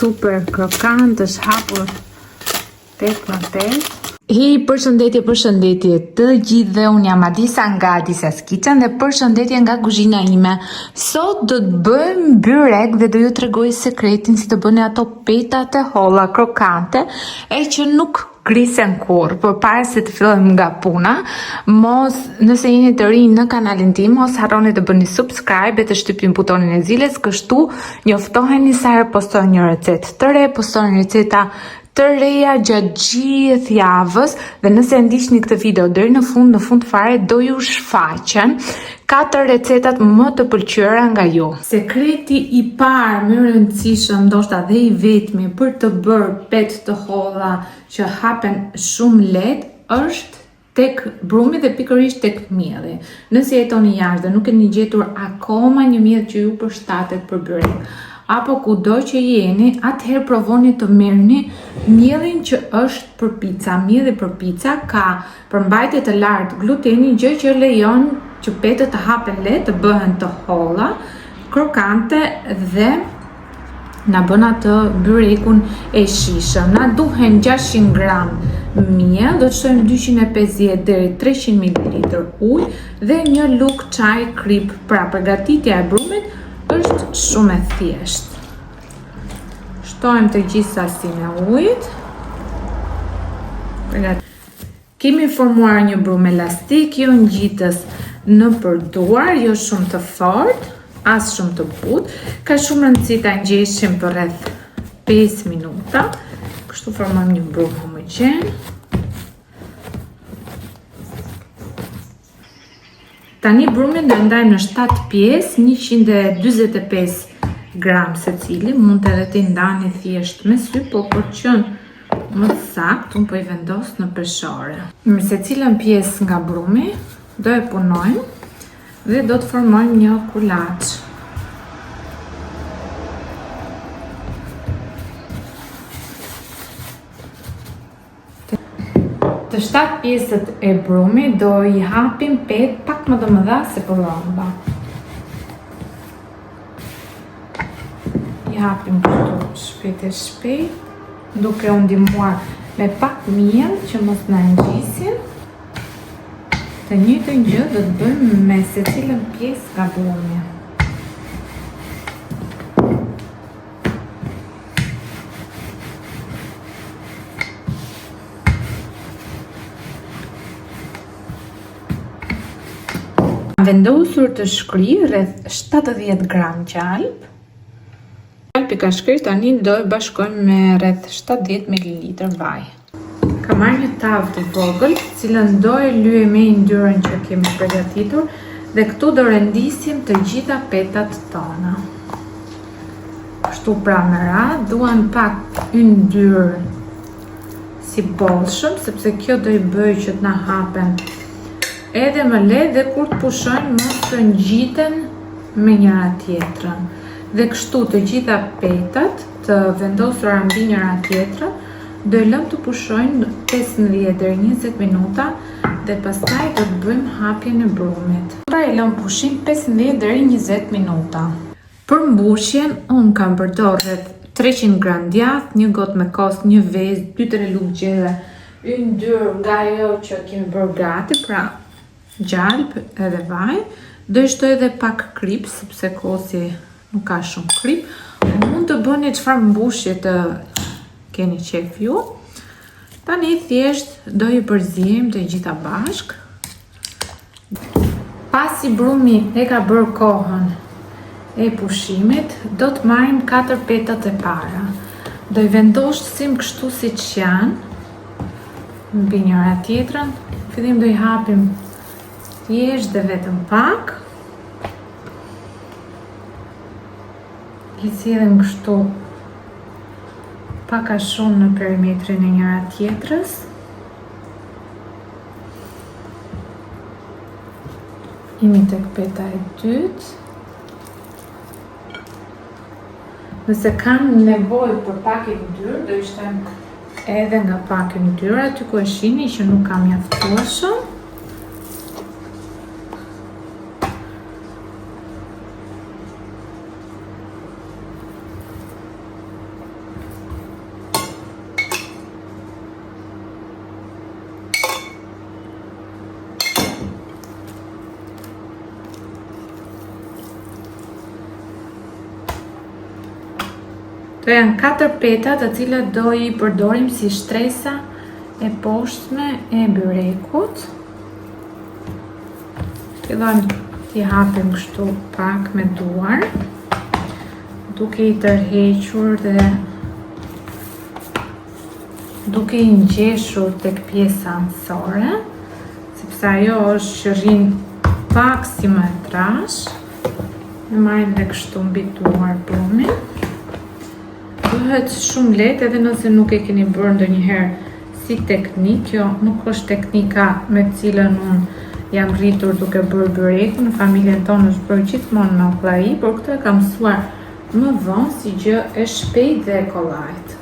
Super krokant, është hapur 8 në 8. Hej, përshëndetje, përshëndetje të gjithëve, unë jam Adisa nga Adisa's Kitchen dhe përshëndetje nga kuzhina ime. Sot do të bëjmë byrek dhe do ju tregoj sekretin si të bëni ato petat e holla krokante e që nuk grisen kurrë, por para se të fillojmë nga puna, mos nëse jeni të rinj në kanalin tim, mos harroni të bëni subscribe e të shtypni butonin e ziles, kështu njoftoheni sa herë postoj një recetë të re, postoj receta të reja gjatë gjithë javës dhe nëse e ndiqni këtë video deri në fund, në fund fare do ju shfaqen katër recetat më të pëlqyera nga ju. Sekreti i parë më i rëndësishëm, ndoshta dhe i vetmi për të bërë petë të holla që hapen shumë lehtë është tek brumi dhe pikërisht tek mielli. Nëse jetoni jashtë dhe nuk keni gjetur akoma një miell që ju përshtatet për byrek, apo kudo që jeni, atëherë provoni të merrni miellin që është për pica. Mielli për pica ka përmbajtje të lartë gluteni, gjë që lejon që petët të hapen lehtë, të bëhen të holla, krokante dhe na bën atë byrekun e shijshëm. Na duhen 600 gram miell, do të shtojmë 250 deri 300 ml ujë dhe një lugë çaj kripë. Pra përgatitja e brumit është shumë e thjeshtë. Shtojmë të gjithë sasinë e ujit. Kemi formuar një brumë elastik, jo ngjitës nëpër duar, jo shumë të fortë, as shumë të butë. Ka shumë rëndësi ta ngjeshim për rreth 5 minuta. Kështu formojmë një brumë homogjen. Tani brumin do e ndajmë në 7 pjesë, 145 gram secili, mund edhe t'i ndani thjesht me sy, po për të qenë më të saktë, unë po i vendos në peshore. Me secilën pjesë nga brumi do e punojmë dhe do të formojmë një kulaç. Të shtatë pjesët e brumit do i hapim petë pak më të mëdha se pëllëmba. I hapim këtu shpejt e shpejt, duke u ndihmuar me pak miell që mos na ngjisin. Të njëjtën gjë do të bëjmë me secilën pjesë nga brumi. Kam vendosur të shkrij rreth 70 gram gjalpë. Gjalpi ka shkrirë tani do e bashkojmë me rreth 70 ml vaj. Kam marrë një tavë të vogël, të cilën do e lyej me yndyrën që kemi përgatitur dhe këtu do rendisim të gjitha petat tona. Kështu pra me radhë, duan pak yndyrë si bollshëm, sepse kjo do i bëjë që të na hapen edhe më lehtë dhe kur të pushojnë mos të ngjiten me njëra tjetrën. Dhe kështu të gjitha petat të vendosura mbi njëra tjetrën, do i lëmë të pushojnë 15 deri 20 minuta dhe pastaj do të bëjmë hapjen e brumit. Pra i lëmë pushim 15 deri 20 minuta. Për mbushjen, unë kam përdorë rreth 300 gram djathë, një gotë me kos, një vezë, 2-3 lugë gjelle, yndyrë nga ajo që kemi bërë gati, pra gjalpë edhe vaj. Do i shtoj edhe pak kripë, sepse kosi nuk ka shumë kripë. Mund të bëni çfarë mbushje të keni qejf ju. Tani thjesht do i përziejmë të gjitha bashkë. Pasi brumi e ka bërë kohën e pushimit, do të marrim 4 petat e para. Do i vendosim kështu siç janë, mbi njëra tjetrën. Fillim do i hapim thjesht dhe vetëm pak. I sjellim kështu pak a shumë në perimetrin e njëra tjetrës. Jemi tek peta e dytë. Nëse kanë nevojë për pak yndyrë, do i shtojmë edhe nga pak yndyrë, aty ku e shihni që nuk ka mjaftueshëm. Këto janë 4 peta të cilat do i përdorim si shtresa e poshtme e byrekut. Fillojmë t'i hapim kështu pak me duar, duke i tërhequr dhe duke i ngjeshur tek pjesa anësore, sepse ajo është që rrin pak si më e trash. E marrim dhe kështu mbi duar brumin. Bëhet shumë lehtë edhe nëse nuk e keni bërë ndonjëherë si teknikë. Kjo nuk është teknika me të cilën unë jam rritur duke bërë byrekun. Në familjen tonë është bërë gjithmonë me okllai, por këtë e kam mësuar më vonë si gjë e shpejtë dhe e kollajtë.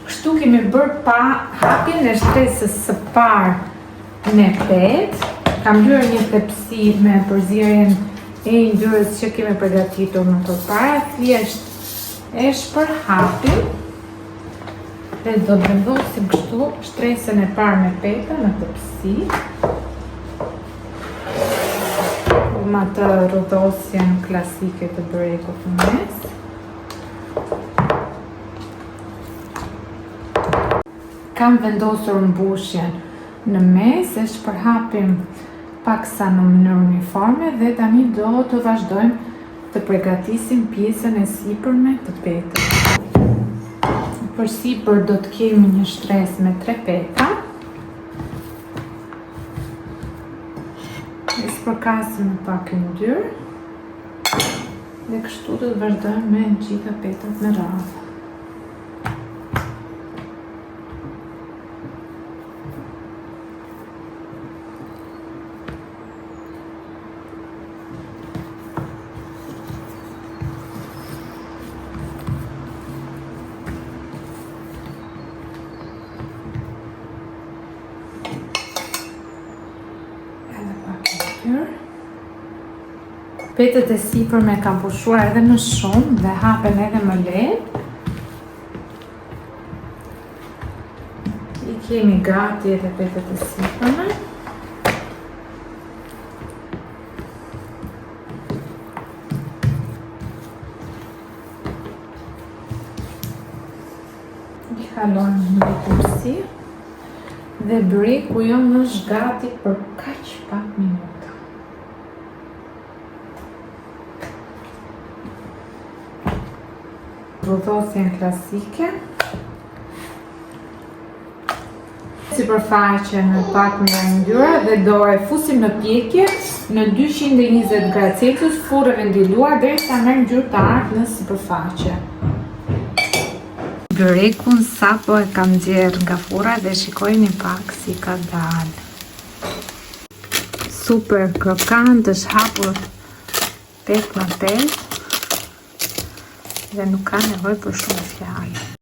Kështu kemi bërë pa hapjen e shtresës së parë me petë. Kam lyer një tepsi me përzierjen e yndyrës që kemi përgatitur më përpara. Thjesht e shpërhapim dhe do të vendosim kështu shtresën e parë me peta në tepsi. Me atë rrudhosjen klasike të byrekut në mes. Kam vendosur mbushjen në mes, e shpërhapim paksa në mënyrë uniforme dhe tani do të vazhdojmë të pregatisim pjesën e sipërme të petës. Për sipër do të kemi një shtresë me 3 peta. E spërkasim me pak yndyrë. Dhe kështu do të vazhdojmë me gjitha petat me radhë. Edhe pak yndyrë. Petët e sipërme kanë pushuar edhe më shumë dhe hapen edhe më lehtë. I kemi gati edhe petët e sipërme. I kalojmë në tepsi dhe byreku jonë është gati për kaq pak minuta. Rrudhosjen klasike. Sipërfaqen me pak nga yndyra dhe do e fusim në pjekje në 220 gradë Celsius, furrë e ventiluar derisa merr ngjyrë të artë në sipërfaqe. Byrekun sapo e kam nxjerrë nga furra dhe shikojeni pak si ka dalë. Super krokant, është hapur 8 me 8 dhe nuk ka nevojë për shumë fjalë.